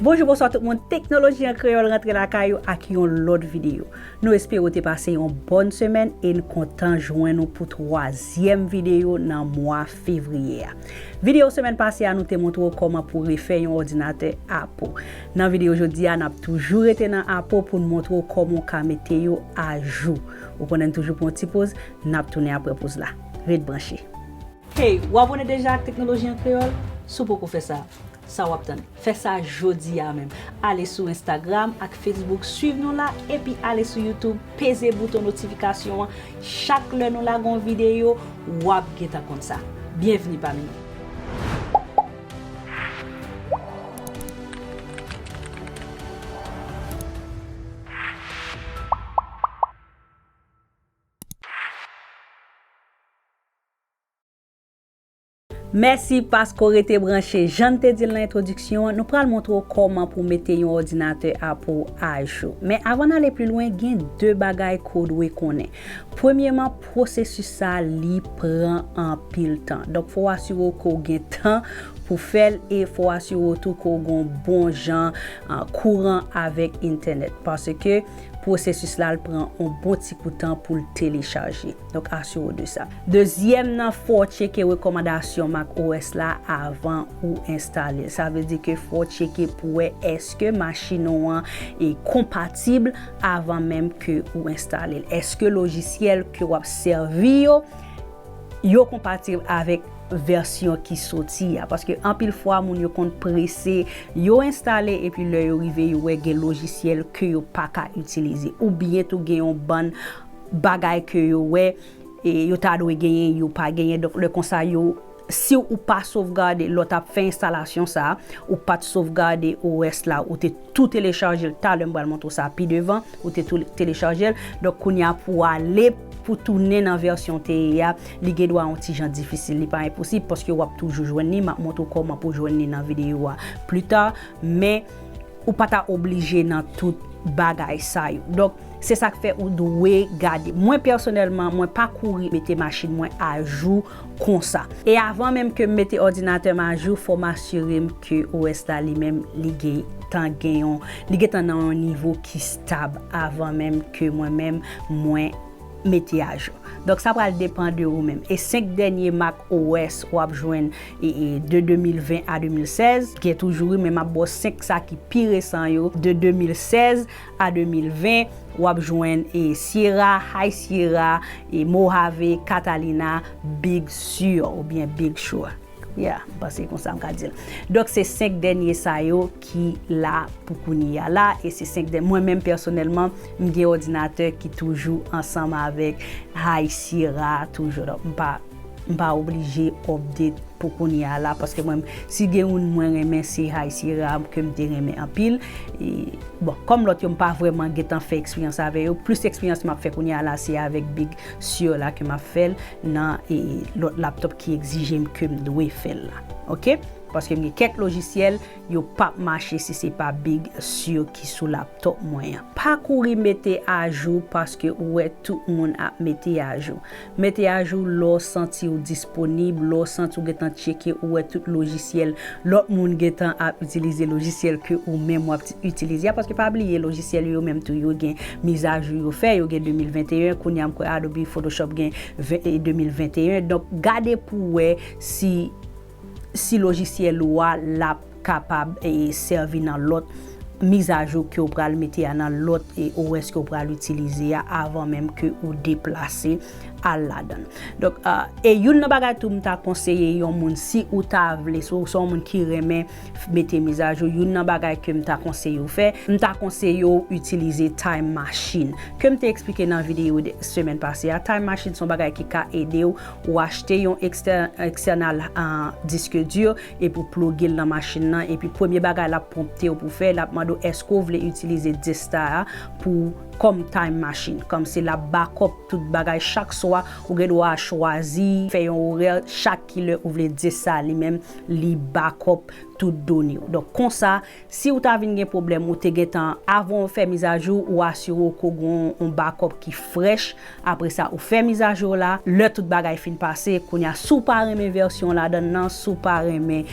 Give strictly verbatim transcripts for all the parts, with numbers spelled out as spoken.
Bonjou, bonswa tout moun. Teknoloji an Kreyòl rantre lakay ou ak yon lòt videyo. Nou espere w te pase yon bòn semèn e n kontan jwenn ou pou twazyèm videyo nan mwa fevriye a. Videyo semèn pase a, nou te montre w kòman pou refè yon òdinatè Apple. Nan videyo jodi a, n ap toujou rete nan Apple pou n montre w kòman w ka mete yo ajou. Ou konnen n toujou pran yon ti poz, n ap tounen apre poz la. Ret branche. Hey, w abòne deja ak Teknoloji an Kreyòl? Si w poko fè sa, sa w ap tann? Fè sa jodi a menm. Ale sou Instagram ak Facebook, swiv nou la, epi ale sou YouTube, peze bouton notifikasyon an. Chak lè nou lage yon videyo, w ap gentan konn sa. Byenvni pami nou. Mèsi paske w rete branche. Jan n te di l nan entwodiksyon an, nou pral montre w kòman pou w mete yon òdinatè Apple ajou. Men avan n ale pi lwen, gen de bagay ke w dwe konnen. Premyeman, pwosesis sa a, li pran anpil tan. Donk, fò w asire w ke w gen tan pou fè l e fò w asire w tou ke w gen yon bon jan, ah, kouran avèk entènèt. Paske pwosesis la, l pran yon bon ti kou tan pou l telechaje. Donk, asire w de sa. Dezyèm nan, fò w tcheke rekòmandasyon macOS la avan ou enstale l. Sa vle di ke fò w tcheke pou wè èske machin ou an e konpatib avan menm ke ou enstale l. Èske lojisyèl ke w ap sèvi yo, yo konpatib avèk vèsyon ki soti a? Paske anpil fwa, moun yo konn prese, yo enstale, epi lè yo rive, yo wè gen lojisyèl ke yo pa ka itilize. Oubyen tou gen yon bann bagay ke yo wè, e yo ta dwe genyen, yo pa genyen. Donk, lè konsa, yo, si ou pa sovgade, lè w t ap fè enstalasyon sa a, ou pa t sovgade O S la, ou te tou telechaje l. Talè m pral montre w sa pi devan, ou te tou telechaje l. Donk, kounye a pou w ale, pou tounen nan vèsyon w te ye a, li gen dwa yon ti jan difisil. Li pa enposib paske w ap toujou jwenn li. M ap montre w kòman pou w jwenn li nan videyo a pli ta. Men, ou pa ta oblije nan tout bagay sa yo. Donk, se sa k fè ou dwe gade. Mwen, pèsonèlman, mwen pa kouri mete machin mwen ajou konsa. E avan menm ke m mete òdinatè m ajou, fò m asire m ke O S la li menm, li gentan gen yon, li gentan nan yon nivo ki stab avan menm ke mwen menm, mwen mete ajou. Donk, sa pral depann de ou menm. E senk dènye macOS w ap jwenn, e, e, de de mil ven a de mil sèz. Gen toujou, wi, men m ap ba w senk sa ki pi resan yo. De de mil sèz a de mil ven, w ap jwenn, e, Sierra, High Sierra, e, Mojave, Catalina, Big Sur oubyen Big Sur. Yeah, m panse konsa m ka di l. Donk, se senk dènye sa yo ki la pou kounye a la, e se senk dènye. Mwen menm, pèsonèlman, m gen òdinatè ki toujou ansanm avèk High Sierra, toujou. Donk, m pa, m pa oblije update pou kounye a la, paske mwen, si gen youn mwen renmen, se High Sierra ke m te renmen anpil. E, bon, kòm lòt yo, m pa vrèman gentan fè eksperyans avè yo. Plis eksperyans m ap fè kounye a la, se avèk Big Sur la ke m ap fè l nan, e, lòt laptop ki egzije m ke m dwe fè l la. Oke? Paske m gen kèk lojisyèl, yo p ap mache si se pa Big Sur ki sou laptop mwen an. Pa kouri mete ajou paske ou wè tout moun ap mete ajou. Mete ajou lè w santi w disponib, lè w santi w gentan tcheke, ou wè tout lojisyèl lòt moun gentan ap itilize lojisyèl ke ou menm w ap ti-, itilize a, paske pa bliye lojisyèl yo menm tou yo gen mizajou yo fè, yo gen de mil venteyen, kounye a m kwè Adobe Photoshop gen ven, e, de mil venteyen. Donk, gade pou w wè si, si lojisyèl ou a l ap kapab, e, sèvi nan lòt mizajou ke w pral mete a, nan lòt, e, O S ke w pral itilize a, avan menm ke ou deplase al ladan l. Donk, ah, e youn nan bagay tou m ta konseye yon moun, si ou ta vle, si w se yon moun ki renmen mete mizajou, youn nan bagay ke m ta konseye w fè, m ta konseye w itilize Time Machine. Ke m te eksplike nan videyo de semèn pase a, Time Machine se yon bagay ki ka ede w, ou achte yon ekstè-, ekstènal, ah, disk di, epi w ploge l nan machin nan, epi premye bagay l ap pwonpte w pou fè, l ap mande w èske w vle itilize disk sa a pou, kòm Time Machine. Kòmsi l ap backup tout bagay chak swa, ou gen dwa chwazi, fè yon orè, chak kilè ou vle disk sa a li menm, li backup tout done w. Donk, konsa, si w ta vin gen pwoblèm, ou te gentan, avan w fè mizajou, ou asire w ke w gen yon backup ki frèch. Apre sa, ou fè mizajou la. Lè tout bagay fin pase, kounye a, si w pa renmen vèsyon ladan nan, si w pa renmen,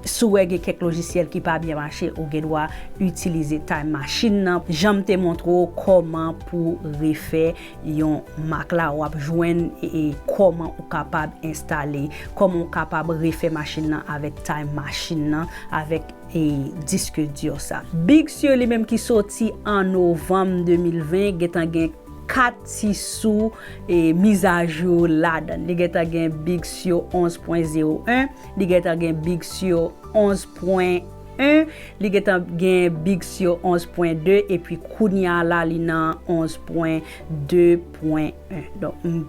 si w wè gen kèk lojisyèl ki pa byen mache, ou gen dwa itilize Time Machine nan. Jan m te montre w kòman pou refè yon Mac la, w ap jwenn, e, e, kòman ou kapab enstale, kòman ou kapab refè machin nan avèk Time Machine nan, avèk, e, disk di sa. Big Sur li menm ki soti an novanm de mil ven, gentan gen kat ti sou, e, mizajou ladan. Li gentan gen Big Sur onz pwen zewo en, li gentan gen Big Sur onz pwen en, li gentan gen Big Sur onz pwen de, epi kounye a la, li nan onz pwen de pwen en. Donk, m,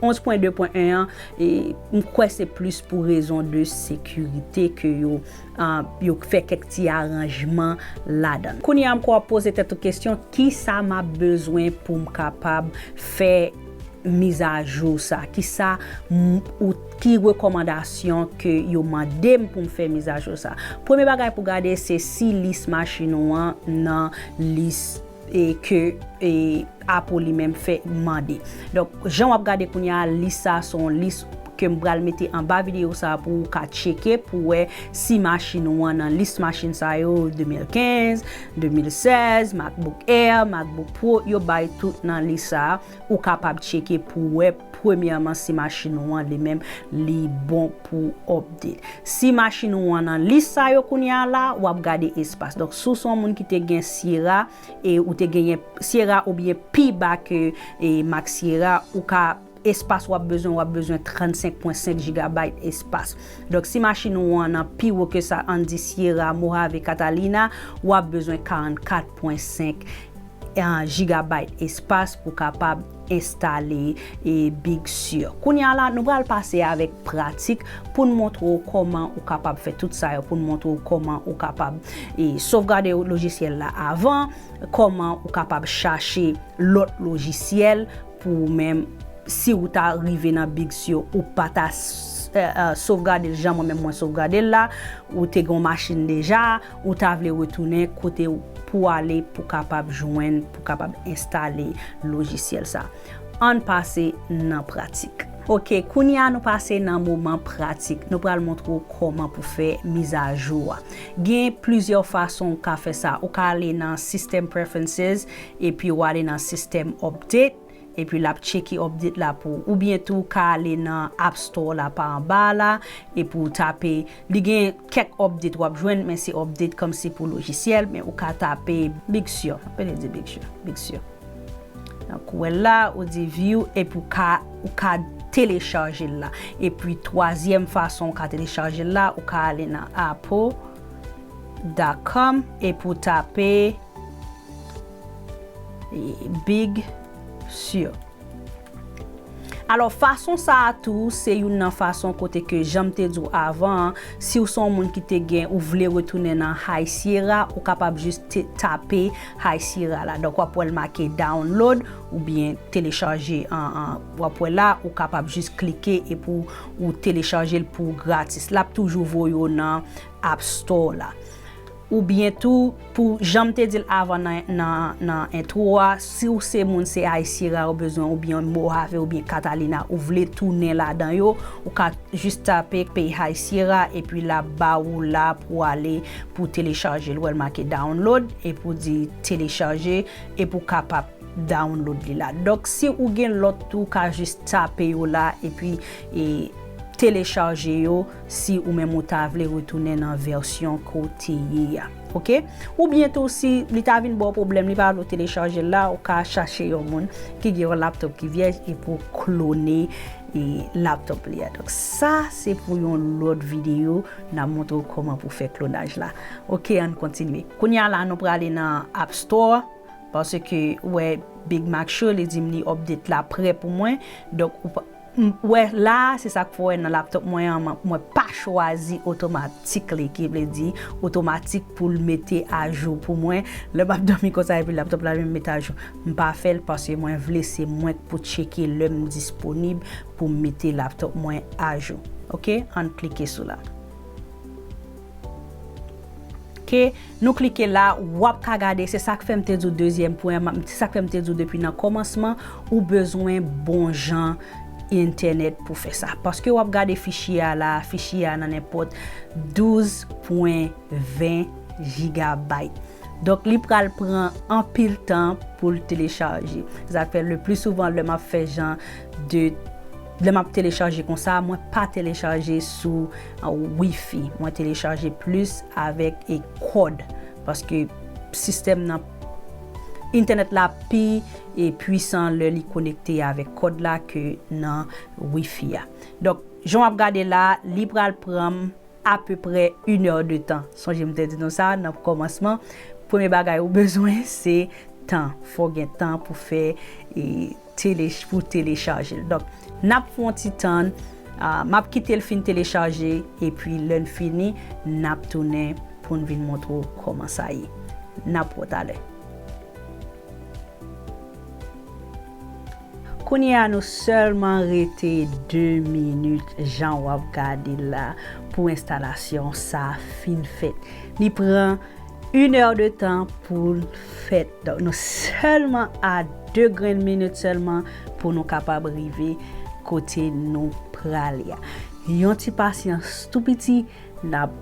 onz pwen de pwen en an, e, m kwè se plis pou rezon de sekirite ke yo, ah, yo fè kèk ti aranjman ladan. Kounye a, m kwè w ap poze tèt ou kesyon, kisa m ap bezwen pou m kapab fè mizajou sa? Kisa m, ou, ki rekòmandasyon ke yo mande m pou m fè mizajou sa? Premye bagay pou gade, se si lis machin ou an nan lis, e, ke, e, Apple li menm fè mande. Donk, jan w ap gade kounye a, lis sa se yon lis ke m pral mete anba videyo sa pou ou ka tcheke, pou wè si machin ou an nan lis machin sa yo, de mil kenz, de mil sèz, MacBook Air, MacBook Pro, yo bay tout nan lis sa a. Ou kapab tcheke pou wè, premyèman, si machin ou an li menm li bon pou update. Si machin ou an nan lis sa yo kounye a la, w ap gade espas. Donk, si w se yon moun ki te gen Sierra, e ou te genyen Sierra oubyen pi ba ke, e, Mac Sierra, ou ka, espas w ap bezwen, w ap bezwen trannsenk pwen senk gigabyte espas. Donk, si machin ou an nan pi wo ke sa, ann di Sierra, Mojave, Catalina, w ap bezwen karannkat pwen senk, eh, gigabyte espas pou kapab enstale, e, Big Sur. Kounye a la, nou pral pase avèk pratik pou n montre w kòman ou kapab fè tout sa yo, pou n montre w kòman ou kapab, e, sovgade lojisyèl la avan, kòman ou kapab chache lòt lojisyèl pou ou menm, si ou ta rive nan Big Sur, ou pa ta s-, eh, eh, sovgade l jan mwen menm mwen sovgade l la, ou te gen yon machin deja, ou ta vle retounen kote w pou ale pou kapab jwenn, pou kapab enstale lojisyèl sa. Ann pase nan pratik. Ok, kounye a nou pase nan moman pratik. Nou pral montre w kòman pou fè mizajou a. Gen plizyè fason ou ka fè sa. Ou ka ale nan System Preferences, epi w ale nan System Update, epi l ap tcheke update la pou ou. Oubyen tou, ou ka ale nan App Store la pa anba la, epi w tape, li gen kèk update w ap jwenn, men se update kòmsi pou lojisyèl, men ou ka tape Big Sur, m ap rele di Big Sur, Big Sur. Donk, ou wè l la, ou di view, epi ou ka, ou ka telechaje l la. Epi, twazyèm fason ou ka telechaje l la, ou ka ale nan apple dot com, epi ou tape Big Sur. Alò, fason sa a tou, se youn nan fason kote ke, jan m te di w avan an, si w se yon moun ki te gen, ou vle retounen nan High Sierra, ou kapab jis te-, tape High Sierra la. Donk, w ap wè l make download oubyen telechaje an, an, w ap wè la, ou kapab jis klike epi w, ou telechaje l pou gratis. L ap toujou voye w nan App Store la. Oubyen tou, pou jan m te di l avan nan, nan, nan entwo a, si w se moun se High Sierra ou bezwen, oubyen Mojave, oubyen Catalina, ou vle tounen ladan yo, ou ka jis tape Pay High Sierra, epi l ap ba ou la pou ale pou telechaje l. Ou wè l make download, epi w di telechaje, epi w kapab download li la. Donk, si ou gen lòt tou, ou ka jis tape yo la, epi, e, telechaje yo si ou menm ou ta vle retounen nan vèsyon ke w te ye a. Ok? Oubyen tou, si li ta vin ba w pwoblèm, li pa vle w telechaje l la, ou ka chache yon moun ki gen yon laptop ki vyèj epi w klone, e, laptop li a. Donk, sa se pou yon lòt videyo, n ap montre w kòman pou fè klonaj la. Ok, ann kontinye. Kounye a la, nou prale nan App Store. Paske, ou wè, Big Mac Show, li di m li update la prè pou mwen. Donk, ou pa, m, wè, la, se sa k fè w wè nan laptop mwen an, mwen, mwen pa chwazi otomatik li, ki vle di otomatik pou l mete ajou pou mwen. Lè m ap dòmi konsa, epi laptop la vin mete ajou. M pa fè l paske mwen vle se mwen k pou tcheke lè m disponib pou m mete laptop mwen ajou. Ok? Ann klike sou la. Ok, nou klike la, w ap ka gade, se sa k fè m te di w dezyèm pwen, m- se sa k fè m te di w depi nan kòmansman, ou bezwen bon jan entènèt pou fè sa. Paske w ap gade fichye a la, fichye a nan nenpòt douz pwen ven gigabyte. Donk, li pral pran anpil tan pou l telechaje. Sa fè le pli souvan, lè m ap fè jan de, lè m ap telechaje konsa, mwen pa telechaje sou uh, Wi-Fi. Mwen telechaje plis avèk e kòd. Paske sistèm nan, entènèt la pi e pwisan lè li konekte avèk kòd la ke nan Wi-Fi a. Donk, jan w ap gade la, li pral pran m apeprè inè de tan. Sonje m te di nou sa nan kòmansman. Premye bagay ou bezwen, se tan. Fò w gen tan pou fè e tele, pou telechaje l. Donk, n ap fè yon ti tann. Ah, m ap kite l fin telechaje, epi lè n fini, n ap tounen pou n vin montre w kòman sa ye. N ap wè w talè. Kounye a, nou sèlman rete de minit, jan w ap gade la, pou enstalasyon sa fin fèt. Li pran inè de tan pou l fèt. Donk, nou sèlman a de grenn minit sèlman pou nou kapab rive kote nou prale a. Yon ti pasyans tou piti, n ap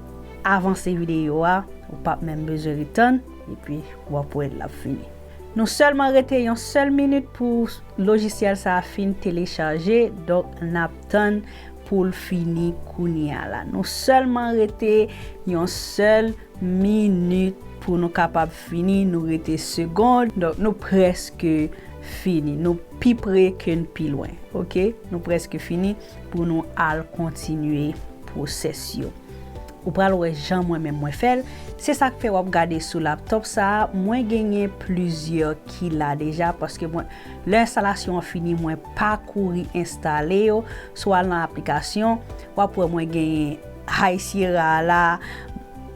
avanse videyo a, ou p ap menm bezwen ret tann, epi w ap wè l ap fini. Nou sèlman rete yon sèl minit pou lojisyèl sa a fin telechaje, donk n ap tann pou l fini kounye a la. Nou sèlman rete yon sèl minit pou nou kapab fini, nou rete segond, donk nou prèske fini, nou pi pre ke n pi lwen, ok? Nou prèske fini pou nou al kontinye pwosès yo. Ou pral wè jan mwen menm mwen fè l. Se sa k fè w ap gade sou laptòp sa a, mwen genyen plizyè ki la deja, paske mwen, lè enstalasyon an fini, mwen pa kouri enstale yo. Si w al nan aplikasyon, w ap wè mwen genyen High Sierra a la,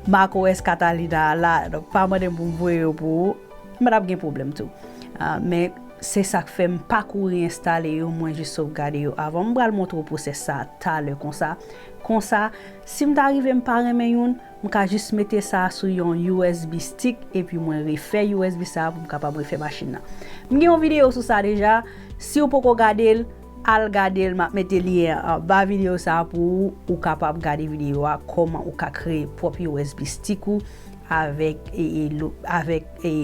macOS Catalina a la, donk pa mande m pou m voye yo pou ou. M pa t ap gen pwoblèm tou. Ah, men se sa k fè m pa kouri enstale yo, mwen jis sovgade yo avan. M pral montre w pwosès sa a talè konsa. Konsa, si m ta rive m pa renmen youn, m ka jis mete sa sou yon U S B stick, epi mwen refè U S B sa a pou m kapab refè machin nan. M gen yon videyo sou sa deja. Si w poko gade l, al gade l, m ap mete lyen an anba videyo sa a pou ou, ou kapab gade videyo a, kòman ou ka kreye pwòp U S B stick ou avèk, e, e, lo- avèk, e,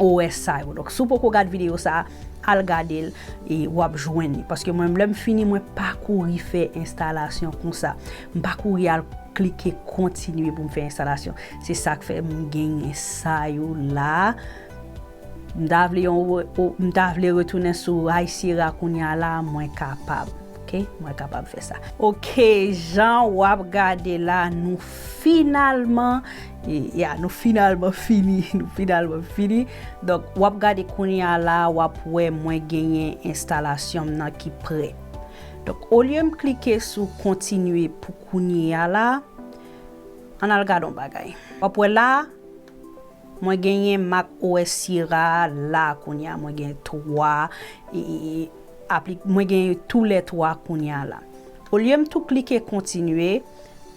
O S sa yo. Donk, si w poko gad videyo sa a, al gade l, e w ap jwenn li. Paske mwen, lè m fini, mwen pa kouri fè enstalasyon konsa. M pa kouri al klike kontinye pou m fè enstalasyon. Se sa k fè m genyen sa yo la. M ta vle yon, m ta vle retounen sou High Sierra kounye a la, mwen kapab. Ok, mwen kapab fè sa. Ok, jan w ap gade la, nou finalman, e, ya, nou finalman fini, nou finalman fini. Donk, w ap gade kounye a la, w ap wè mwen genyen enstalasyon m nan ki prè. Donk, olye m klike sou kontinye pou kounye a la, ann al gade yon bagay. W ap wè la, mwen genyen Mac O S Sierra la kounye a, mwen gen twa, e, e, e, apli- mwen genyen toulètwa kounye a la. Olye m tou klike kontinye,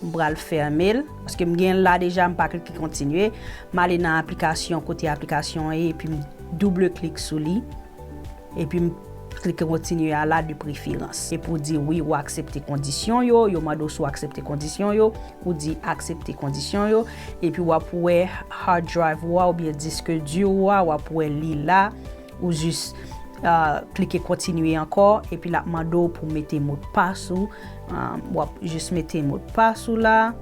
m pral fèmen l, paske m gen l la deja, m pa klike kontinye. M ale nan aplikasyon, kote aplikasyon ye, epi m double klik sou li. Epi m klike kontinye a la de preferans. Epi w di wi, w aksepte kondisyon yo, yo mande w si w aksepte kondisyon yo, ou di aksepte kondisyon yo, epi w ap wè hard drive ou a oubyen disk di ou a, w ap wè li la, ou jis, ah, klike kontinye ankò, epi l ap mande w pou w mete modpas ou, ah, w ap jis mete modpas ou la,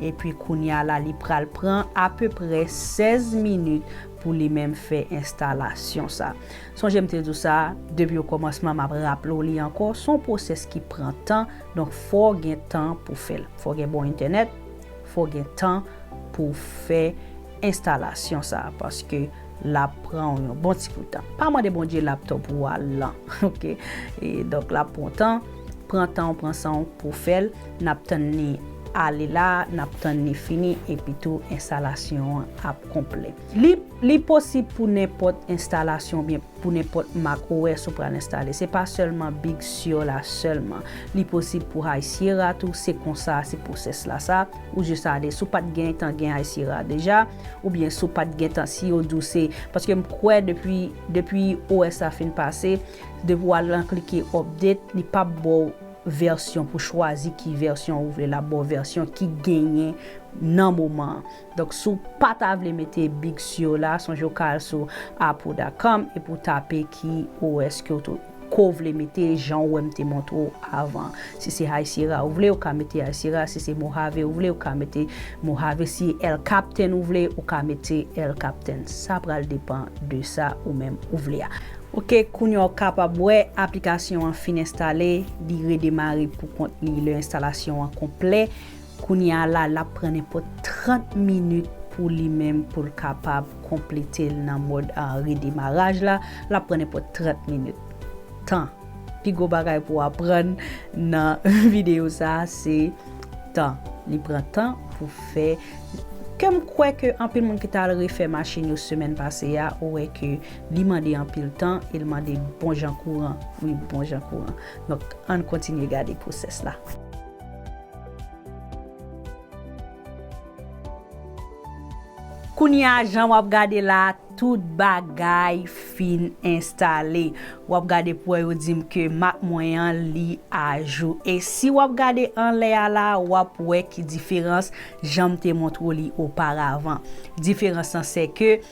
epi kounye a la, li pral pran apeprè sèz minit pou li menm fè enstalasyon sa. Sonje m te di w sa, depi okòmansman, m ap raple w li ankò, se yon pwosès ki pran tan, donk fò w gen tan pou fè l. Fò w gen bon entènèt, fò w gen tan pou w fè enstalasyon sa, paske l ap pran w yon bon ti bout tan. Pa mande Bondye laptòp ou a lan, ok? E donk, l ap pran w tan, pran tan w, pran san w pou w fè l. N ap tann li ale la, n ap tann li fini, epi tou enstalasyon an ap konplè. Li, li posib pou nenpòt enstalasyon oubyen pou nenpòt Mac O S ou pral enstale. Se pa sèlman Big Sur la sèlman. Li posib pou High Sierra tou, se konsa, se pwosès la sa. Ou jis ale, si w pa t gentan gen High Sierra deja, oubyen si w pa t gentan, si yo di w se, paske m kwè depi, depi O S la fin pase, depi w al nan klike update, li p ap ba w vèsyon pou chwazi ki vèsyon ou vle, l ap ba w vèsyon ki genyen nan moman an. Donk, si w pa ta vle mete Big Sur la, sonje w ka al sou apple dot com epi w tape ki O S ke w tou, ke w vle mete, jan w wè m te montre w avan. Si se High Sierra ou vle, ou ka mete High Sierra. Si se Mojave ou vle, ou ka mete Mojave. Si El Capitan ou vle, ou ka mete El Capitan. Sa pral depann de sa ou menm ou vle a. Oke, kounye a w kapab wè aplikasyon an fin enstale, li redemare pou kont li lè enstalasyon an konplè. Kounye a la, l ap pran nenpòt trant minit pou li menm, pou l kapab konplete l nan mòd, ah, redemaraj la. L ap pran nenpòt trant minit. Tan. Pi gwo bagay pou w aprann nan videyo sa a, se tan. Li pran tan pou fè. Ke m kwè ke anpil moun ki t al refè machin yo semèn pase a, ou wè ke li mande anpil tan e l mande bon jan kouran. Wi, bon jan kouran. Donk, ann kontinye gade pwosès la. Kounye a, jan w ap gade la, tout bagay fin enstale. W ap gade pou wè yo di m ke Mac mwen an, li ajou. E si w ap gade anlè a la, w ap wè ki diferans jan m te montre w li oparavan. Diferans lan, se ke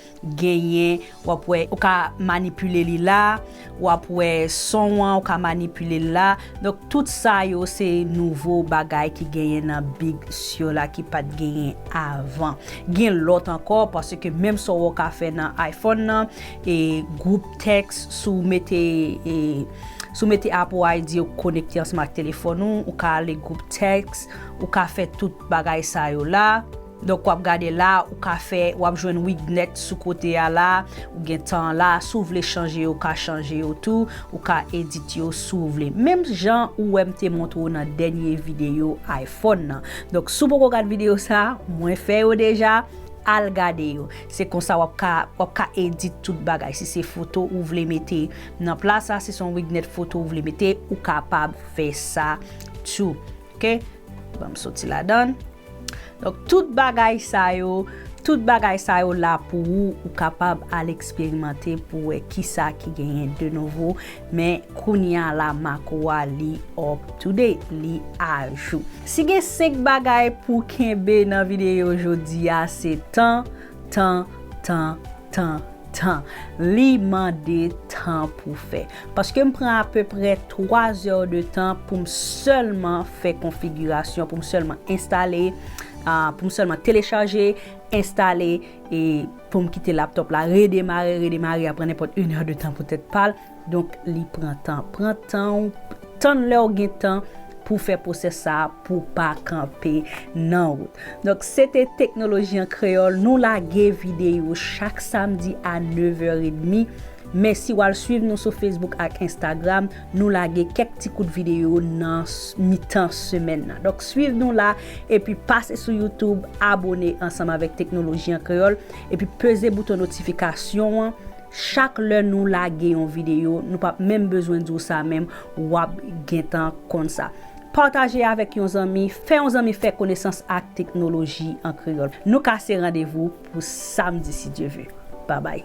genyen, w ap wè, ou ka manipile li la, w ap wè son an, ou ka manipile l la. Donk, tout sa yo se nouvo bagay ki genyen nan Big Sur la ki pa t genyen avan. Gen lòt ankò, paske menm sa w ka fè nan iPhone nan, e gwoup tèks, si w mete, e, si w mete Apple I D ou konekte ansanm ak telefòn ou, ou ka ale gwoup tèks, ou ka fè tout bagay sa yo la. Donk, w ap gade la, ou ka fè, w ap jwenn widget sou kote a la, ou gen tan la, si w vle chanje yo, ou ka chanje yo tou, ou ka edit yo si w vle. Menm jan ou wè m te montre w nan dènye videyo iPhone nan. Donk, si w poko gad videyo sa, mwen fè yo deja, al gade yo. Se konsa w ap ka, w ap ka edit tout bagay. Si se foto ou vle mete nan plas la, si se yon widget foto ou vle mete, ou kapab fè sa tou. Oke? Ban m soti ladan l. Donk, tout bagay sa yo, tout bagay sa yo la pou ou, ou kapab al eksperimante pou wè kisa ki genyen de nouvo. Men kounye a la, Mac ou a, li up to date, li ajou. Si gen senk bagay pou kenbe nan videyo jodi a, se tan, tan, tan, tan, tan. Li mande tan pou fè. Paske m pran apeprè twa zè de tan pou m sèlman fè konfigirasyon, pou m sèlman enstale, ah, pou m sèlman telechaje, enstale, e pou m kite laptòp la redemare, redemare, ap pran nenpòt inè de tan poutèt pa l. Donk, li pran tan. Pran tan w, tann lè w gen tan pou fè pwosès sa a, pou w pa kanpe nan wout. Donk, se te Teknoloji an Kreyòl. Nou lage videyo chak samdi a nèf è edmi. Men si w al swiv nou sou Facebook ak Instagram, nou lage kèk ti kout videyo nan s-, mitan semèn nan. Donk, swiv nou la, epi pase sou YouTube, abone ansanm avèk Teknoloji an Kreyòl, epi peze bouton notifikasyon an. Chak lè nou lage yon videyo, nou p ap menm bezwen di w sa menm, w ap gentan konn sa. Pataje avèk yon zanmi, fè yon zanmi fè konesans ak Teknoloji an Kreyòl. Nou kase randevou pou samdi, si Dye ve. Babay.